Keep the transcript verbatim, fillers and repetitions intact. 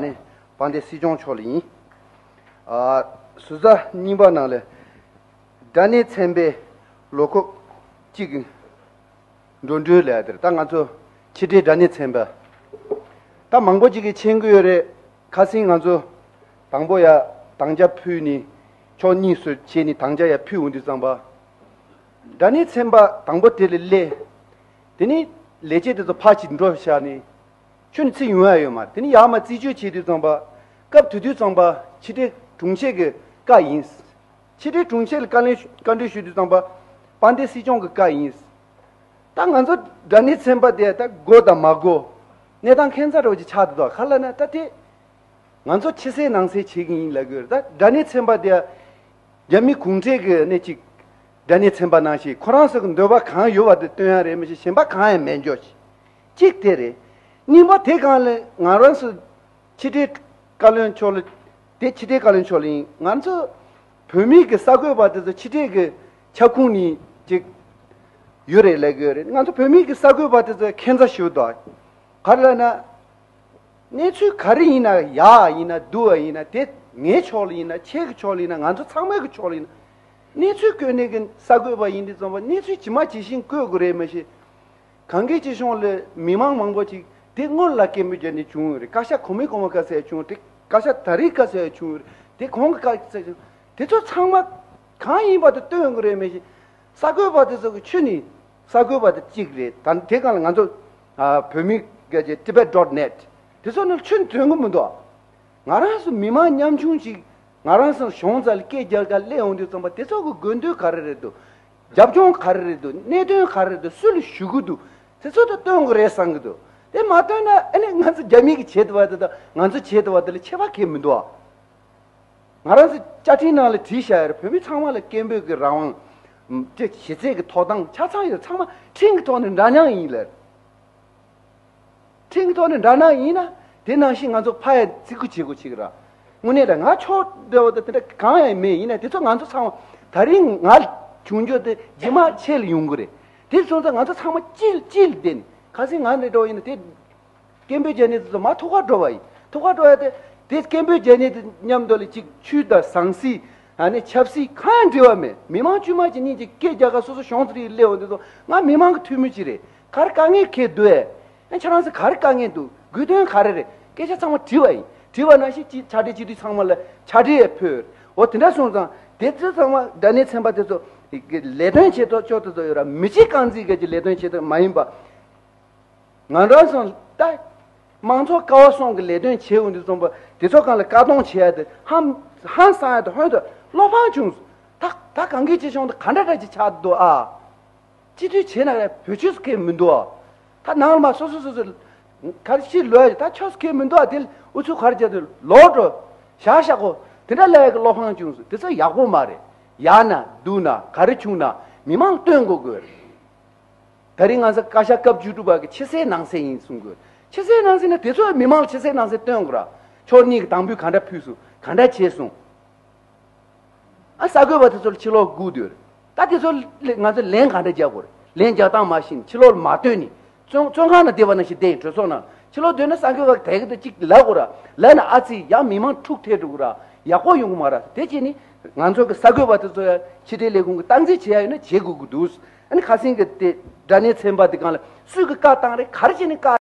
ནི་དཔལ་ལྡན་སྲིད་སྐྱོང་མཆོག་ལ་ཡིན། ཨ། ཟུར་ཟ་རྙིང་པ་ནང་ལ་སྒྲ་སྙན་ཚན་པའི་ལོ་འཁོར་གཅིག་གི་འགྲོ་གྲོན་ལས་དེར་ད་ང་ཚོ་ཕྱི་དྲིལ་སྒྲ་སྙན་ཚན་པ་ད་མང་པོ་ཅིག་གིས་མཁྱེན་གྱི་ཡོད་རེད། ཁ་སང་ང་ཚོ་དང་པོ་ཡ་དང་ཇ་ཕུལ་ནས་ཕྱོགས་གཉིས་སུ་ཕྱེ་ནས་དང་ཇ་ཡ་ཕུལ་འོང་དུས་ཙམ་པ། སྒྲ་སྙན་ཚན་པ་དང་པོ་དེ་ལ་སླེབས། དེ་ནས་ལས་བྱེད་དེ་ཚོ་ཕར་ཅིག་འགྲོ་བཞག་ནས་ཁྱོན་ནས་ཚུར་ཡོང་ཡ་ཡོད་མ་རེད། དེ་ནས་ཡར་མར་རྩིས་སྤྲོད་བྱེད་དུས་ཙམ་པ། སྐབས་དེ་དུས་ཙམ་པ་ཕྱི་དྲིལ་དྲུང་ཆེ་གི་བཀའ་ཡིན། ཕྱི་དྲིལ་དྲུང་ཆེ་ལ་བཀའ་ལན་བཀའ་འདྲི་ཞུ་དུས་ཙམ་པ་དཔལ་ལྡན་སྲིད་སྐྱོང་གི་བཀའ་ཡིན། ད་ང་ཚོ་སྒྲ་སྙན་ཚན་པ་དེ་ད་དགོས་དང་མ་དགོས་གནས་སྟངས་ཁྱད་མཚར་བ་ཅིག་ཆགས་འདུག་ག་ལ་ན་ད་དེ་ང་ཚོ་ཕྱི་གསལ་ནང་གསལ་བྱེད་ཀྱི་ཡིན་ལབ་དགོས་རེད། ད་སྒྲ་སྙན་ཚན་པ་དེ་རྒྱ་མི་གུང་ཁྲན་གྱི་ནས་ཅིག་སྒྲ་སྙན་ཚན་པ་ནང་བཞིན་ཁོ་རང་ཚོ་གི་འདོད་པ་གང་ཡོད་པ་དེ་སྟོན་ཡ་རེད། མི་ཤེས་གཞན་པ་གང་ཡང་མེད་འཇོག་ཅིག་དེ་རེད། གཉིས་པ་དེ་གང་ལ་ང་རང་ཚོ་ཕྱི་དྲིལ་བཀའ་བློན་མཆོག་ལ། དེ་ཕྱི་དྲིལ་བཀའ་བློན་མཆོག་ལ་ཡིན། ང་ཚོ་བོད་མི་གི་གསར་འགོད་པ་དེ་ཚོ་ཕྱི་དྲིལ་གི་ཁྱབ་ཁོངས་ནས་ཅིག་ཡོད་རེད་ལབ་གི་ཡོད་རེད། ང་ཚོ་བོད་མི་གི་གསར་འགོད་པ་དེ་ཚོ་ཁྱད་མཚར་ཞིག་འདུག་ག་རེ་ལབ་ན། གནས་ཚུལ་ག་རེ་ཡིན་ན་ཡག་ཡིན་ན་སྡུག་པ་ཡིན་ན་དེ་ངའི་ཕྱོགས་ལ་ཡིན་ན་ཁྱེད་ཀྱི་ཕྱོགས་ལ་ཡིན་ན་ང་ཚོ་ཚང་མའི་གི་ཕྱོགས་ལ་ཡིན་ན། གནས་ཚུལ་བཀོད་ནས་གི་གསར་འགོད་པ་ཡིན་དུས་ཙམ་པ་གནས་ཚུལ་ཇི་མ་ཇི་བཞིན་བཀོད་དགོས་རེད། མ་གཞི་གངས་སྐྱིད་ཆེ་ཆུང་ལ་མི་མང་མང་པོ་ཅིག་དེ་སྔོན་ལ་སྐད་འབོད་བརྒྱབ་ནས་བྱུང་ཡོད་རེད། བཀའ་ཤག་གོང་མའི་གོང་མ་བཀའ་སྩལ་བྱུང་རེད། བཀའ་ཤག་ད་རེས་བཀའ་སྩལ་བྱུང་ཡོད་རེད། དེ་གོང་གི་བཀའ་སྩལ་བྱུང་། དེ་ཚོ་ཚང་མ་གང་ཡིན་པ་དེ་སྟོན་དགོས་རེད། མ་གཞི་གསར་འགོད་པ་དེ་ཚོ་གི་ཁྱོན་ནས་གསར་འགོད་པ་དེ་གཅིག་རེད། ད་དེ་གང་ལ་ང་ཚོ་ཨ་བོད་མི་སྐད་ཀྱི་tibet dot net དེ་ཚོ་ནི་ཁྱོན་ནས་དོན་གི་མི་འདུག་ང་རང་ཚོ་མི་མང་ཉམ་ཆུང་ཅིག་ང་རང་ཚོ་གཞུང་རྩ་ལ་སྐད་རྒྱག་ག་སླེབས་ཡོང་དུས་ཙམ་པ་དེ་ཚོ་གི་དགོས་འདུན་ག་རེ་རེད་འདུག་རྒྱབ་ལྗོངས་ག་རེ་རེད་འདུག་གནད་དོན་ག་རེ་རེད་འདུག་སུ་ལ་ཞུ་གི་འདུག་དེ་ཚོ་ད་སྟོན་དགོས་རེད་བསམ་གི་འདུག་དེ་མ་སྟོན་ན་ཨ་ནི་ང་ཚོ་རྒྱ་མི་གི་བྱེད་ཐུབ་པ་དེ་དང་ང་ཚོ་བྱེད་ཐུབ་པ་དེ་ལ་ཁྱད་པར་གང་ཡང་མི་འདུག་ང་རང་ཚོ་བཅའ་ཁྲིམས་ནང་ལ་བྲིས་བཞག་ཡོད་རེད། བོད་མི་ཚང་མ་ལ་སྐད་འབོད་ཀྱི་རང་དབང་། དེ་གཞི་རྩའི་གི་ཐོབ་ཐང་ཆ་ཚང་ཡོད། ཚང་མ་ཁྲིམས་ཀྱི་ཐོག་ནས་འདྲ་མཉམ་ཡིན་ལབ། ཁྲིམས་ཀྱི་ཐོག་ནས་འདྲ་མཉམ་ཡིན་ན་དེ་ནང་བཞིན་ང་ཚོ་ཕ་ཡ་བརྩི་བཀུར་བྱེད་དགོས་བྱེད་ཀྱི་ར། དངོས་གནས་ལ་ང་ཕྱོགས་འདྲ་བ་དང་དེ་འདྲ་གང་ཡང་མེད། ཡིན་ན་དེ་ཚོ་ང་ཚོ་ཚང་མ་ད་རིང་ང་བྱུང་རྒྱུ་དེ་རྗེས་མ་ཁྱེད་ལ་ཡོང་གི་རེད། དེ་སོང་ཙང་ང་ཚོ་ཚང་མ་གཅིག་གཅིག་ལ་བསྡད་ནས་ཁ་སང་ང་འདྲ་འགྲོ་ཡིན་ན་དེ། སྐད་འབོད་བརྒྱབ་ནས་དེ་ཚོ་མར་ཐུག་ག་འགྲོ་བ་ཡིན། ཐུག་ག་འགྲོ་ཡ་དེ་དེ་སྐད་འབོད་བརྒྱབ་ནས་དེ་མཉམ་དུ་ལ་ཅིག་ཆོས་དང་ཟང་ཟིང་ཨ་ནི་ཆབ་སྲིད་གང་ཡང་འབྲེལ་བ་མེད། མི་མང་དཀྱུས་མ་ཅིག་གཉིས་ཀྱིས་སྐད་རྒྱག་ག་སོ་སོ་གཞུང་ཚོ་རིགས་སླེབས་འོང་དེ་ཚོ་ང་མི་མང་གི་འཐུས་མི་ཅིག་རེད། ག་རེ་དཀའ་ངལ་འཁྱེར་འདུག་ཨེ། ཨ་ཁྱེད་རང་ཚོ་ག་རེ་དཀའ་ངལ་འདུག་དགོས་དོན་ག་རེ་རེད། སྐད་ཆ་ཚང་མ་དྲིས་པ་ཡིན། དྲིས་པ་ནང་བཞིན་ཅིག་ཕྱག་སྦྲེལ་སྤྱི་འཐུས་ཚང་མ་ལ་ཕྱག་སྦྲེལ་ཡང་ཕུལ། འོ་དེ་འདྲ་སོང་ཙང་དེ་ཚོ་ཚང་མ་སྒྲ་སྙན་ཚན་པ་དེ་ཚོ་ལས་དོན་བྱེད་ཐོག་ཅོག་དེ་ཚོ་ཡོད་ར། མི་གཅིག་རྐང་འཛིན་སྐད་ཀྱི་ལས་དོན་བྱེད་ཐོག་མ་ཡིན་པ། ང་རང་ཚོ་ད་དམངས་གཙོ་ཀ་བ་གསུམ་གྱི་ལས་དོན་བྱེད་འོང་དུས་ཙམ་པ་དེ་ཚོ་གང་ལ་བཀག་སྡོམ་བྱེད་ཡ་དེ་ཧང་ཧང་སང་ཡ་དེ་ཧོན་དུ་བློ་ཕམ་བྱུང་། ད་ད་གང་གི་ཅི་བྱུང་དུ་ག་འདྲ་འདྲ་ཅིག་ཆགས་འདུག་ཨ། སྤྱི་འཐུས་བྱས་ན་ར་བོད་ཆོས་སུ་ཁེལ་མི་འདུག་ཨ། ད་ནང་ལ་མ་སོ་སོ་སོ་སོ་ག་རེ་ཤི་ལོས་ད་ཆོས་སུ་ཁེལ་མི་འདུག་ཨ། དེ་ཨུ་ཚུགས་ག་རེ་བྱས་དུ་ལོག་འགྲོ་བཞག་བཞག་གོ། དེ་འདྲ་ལས་ཀྱི་བློ་ཕམ་བྱུང་སོང་། དེ་ཚོ་ཡག་པོ་མ་རེད། ཡག་ན་སྡུག་ན་ག་རེ་བྱུང་ན་མི་མང་སྟོན་དགོས་དགོས། ད་རིང་ང་ཚོ་བཀའ་ཤག་སྐབས་བཅུ་དྲུག་པ་གི་ཕྱི་གསལ་ནང་གསལ་ཡིན་གསུང་དགོས། ཕྱི་གསལ་ནང་གསལ་ན་དེ་ཚོ་མི་མང་ལ་ཕྱི་གསལ་ནང་གསལ་སྟོན་དགོས་ར། ཕྱོགས་གཉིས་ཀྱི་དམ་འབུལ་ག་འདྲ་ཕུལ་སོང་། ག་འདྲ་བྱས་སོང་། ཨ་གསར་འགོད་པ་དེ་ཚོ་ལ་ཕྱི་ལོགས་སྒུག་སྡོད་རེད། ད་དེ་ཚོ་ལ་ང་ཚོ་ལན་ག་འདྲ་རྒྱག་དགོས་རེད། ལན་རྒྱག་སྟངས་མ་ཤེས་ནས་ཕྱི་ལོགས་ལ་མ་སྡོད་ནས་བཙོན་བཙོན་ཁང་ནང་བསྡད་པ་ནང་བཞིན་བསྡད་ཡིན། གྲོས་ཚོགས་ནང་ཕྱི་ལོགས་སྡོད་ན་གསར་འགོད་པ་དེ་གི་དེ་གཅིག་ལབ་དགོས་ར། ལབ་ན་ཨ་ཙི་ཡང་མི་མང་འཁྲུག་ཐེབས་འགྲོ་གི་ར། ཡག་པོ་ཡོང་གི་མ་རེད། དེ་བྱས་ནས་ང་ཚོ་གི་གསར་འགོད་པ་དེ་ཚོ་ཡང་ཕྱི་དྲིལ་ལས་ཁུངས་ཀྱི་སྟངས་འཛིན་བྱེད་ཡ་ཡོད་ན་བྱེད་དགོས་ཀྱི་འདུག་ཨ་ནི་ཁ་སང་གི་དེ་སྒྲ་སྙན་ཚན་པ་དེ་གང་ལ་སུས་ཀྱི་བཀའ་བཏང་རེད། ག་རེ་བྱས་ནས་བཀའ